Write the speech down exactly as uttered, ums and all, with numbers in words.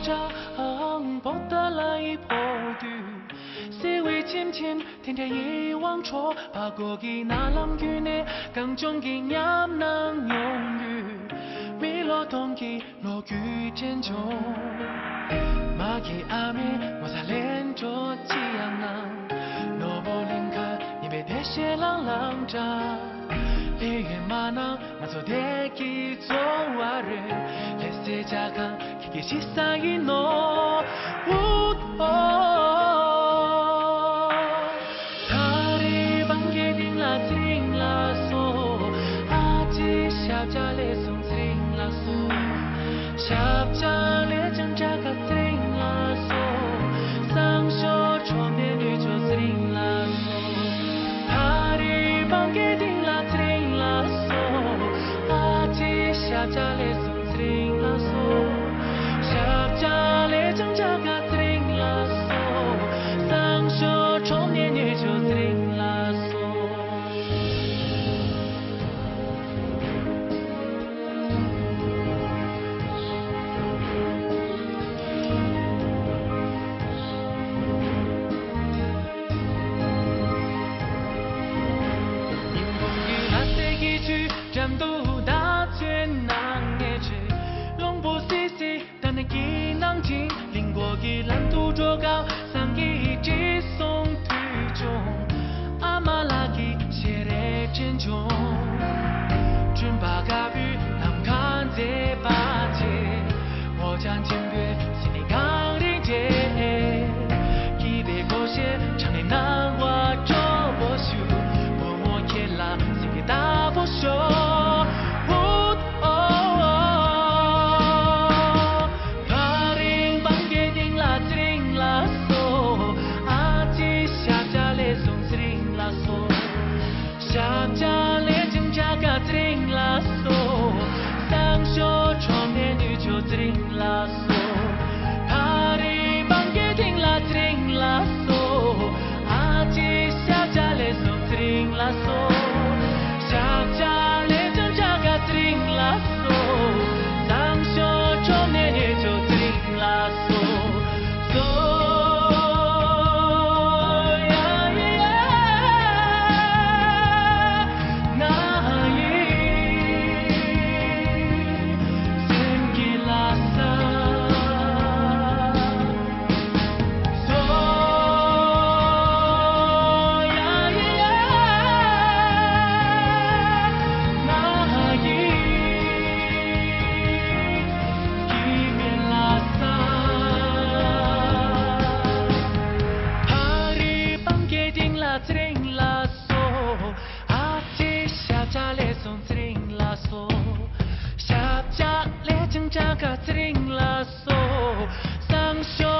ཀྲང་པོ་ཏཱ་ལའི་ཕོག་དུས། བསིལ་བའི་ཁྱིམ་ཆེན་དེ་འདྲ་ཡི་དབང་འཕྲོག་པ་གོ་གི་ན་ལམ་བརྒྱུད་ནས་གངས་ལྗོངས་ཀྱི་ཉམས་སྣང་མྱོང་དུས། མི་ལོ་སྟོང་གི་ལོ་རྒྱུས་དྲན་བྱུང་། མ་གི་ཨ་མའི་ངོ་ཚ་ལན་འགྲོ་ཅི་ཡང་གནང་། ནོར་བུ་གླིང་ག་ཉི་མའི་བདེ་གཤེགས་ལང་ལང་འདྲ། ལས་ཡོད་མ་གནང་ང་ཚོ་བདེ་སྐྱིད་འཚོ་བ་རེད། ལྷ་སའི་ཇ་ཁང་ཁྱེད་ཀྱི་གཤིས་ས་ཡིན་ནོ། ཨུད་ཨོ། ཐག་རིང་སྤང་གི་སྟེང་ལ་ཚེ་རིང་ལགས་སོ། ཨ་ཅེ་ཞབས་བཅགས་ལེགས་སོང་ཚེ་རིང་ལགས་སོ། ཞབས་བཅགས་ལེགས་བྱུང་ཅག་ག་ཚེ་རིང་ལགས་སོ། སང་ཞོགས་ཆོག་ནས་ལུས་ཆོག་ཚེ་རིང་ལགས་སོ། ཐག་རིང་སྤང་གི་སྟེང་ལ་ཚེ་རིང་ལགས་སོ། ཨ་ཅེ་ཞབས་བཅགས་ལེགས་སོང་ཚེ་རིང་ལགས་སོ། ཞབས་བཅགས་ལེགས་བྱུང་ཅག་ག་ཚེ་རིང་ལགས་སོ། སང་ཞོགས་ཆོག་ནས་ལུས་ཆོག་ཚེ་རིང་ལགས་སོ། ཉིན་གུང་གི་ལྷ་སའི་གི་ཆུ་འགྲམ་དུ་བདག་ཚོའི་སྣང་བརྙན་བྱེད། རླུང་བུ་སིལ་སིལ་ད་ནི་སྐྱིད་སྣང་ཅིང་གླིང་སྐོར་གྱི་ལམ་དུ་འགྲོ་སྐབས་བསམ་གྱིས་དྲན་སོང་དུས་བྱུང་། ཨ་མ་ལགས་ཀྱི་ཞལ་རས་དྲན་བྱུང་། བསྐྲུན་པ་དཀར་པོའི་ལམ་ཁ་མཛེས་པ་བཅས། འོ་ཅང་ཆེན་པོའི་སེམས་ནི་གངས་རི་འདྲ། སྐྱིད་པའི་སྒོ་ཕྱེ་དྲང་ནས་སྣང་བ་སྤྲོ་པོ་ཞུ། བུ་མོ་ཁྱེད་ལ་སེམས་ཀྱི་བདག་པོ་ཤོག་ཨུད་ཨོ། ཐག་རིང་སྤང་གི་སྟེང་ལ་ཚེ་རིང་ལགས་སོ། ཨ་ཅེ་ཞབས་བཅགས་ལེགས་སོང་ཚེ་རིང་ལགས་སོ། ཞབས་བཅགས་ལེགས་བྱུང་ཅག་ག་ཚེ་རིང་ལགས་སོ། སང་ཞོགས་ཆོག་ནས་ལུས་ཆོག་ཚེ་རིང་ལགས་སོ། ཐག་རིང་སྤང་གི་སྟེང་ལ་ཚེ་རིང་ལགས་སོ། ཨ་ཅེ་ཞབས་བཅགས་ལེགས་སོང་ཚེ་རིང་ལགས་སོ། ཞབས་བཅགས་ལེགས་བྱུང་ཅག་ག་ཚེ་རིང་ལགས་སོ། སང་ཞོགས་ཆོག་ནས་ལུས་ཆོག་ཚེ་རིང་ལགས་སོ། སོ་ཡ་ཡ་ང་ཡི་སེམས་ཀྱི་ལྷ་ས། སོ་ཡ་ཡ་ང་ཡི་སྐྱིད་པའི་ལྷ་ས། ཐག་རིང་སྤང་གི་སྟེང་ལ་ཚེ་རིང་ལགས་སོ། ཨ་ཅེ་ཞབས་བཅགས་ལེགས་སོང་ཚེ་རིང་ལགས་སོ། ཞབས་བཅགས་ལེགས་བྱུང་ཅག་ག་ཚེ་རིང་ལགས་སོ། སང་ཞོགས་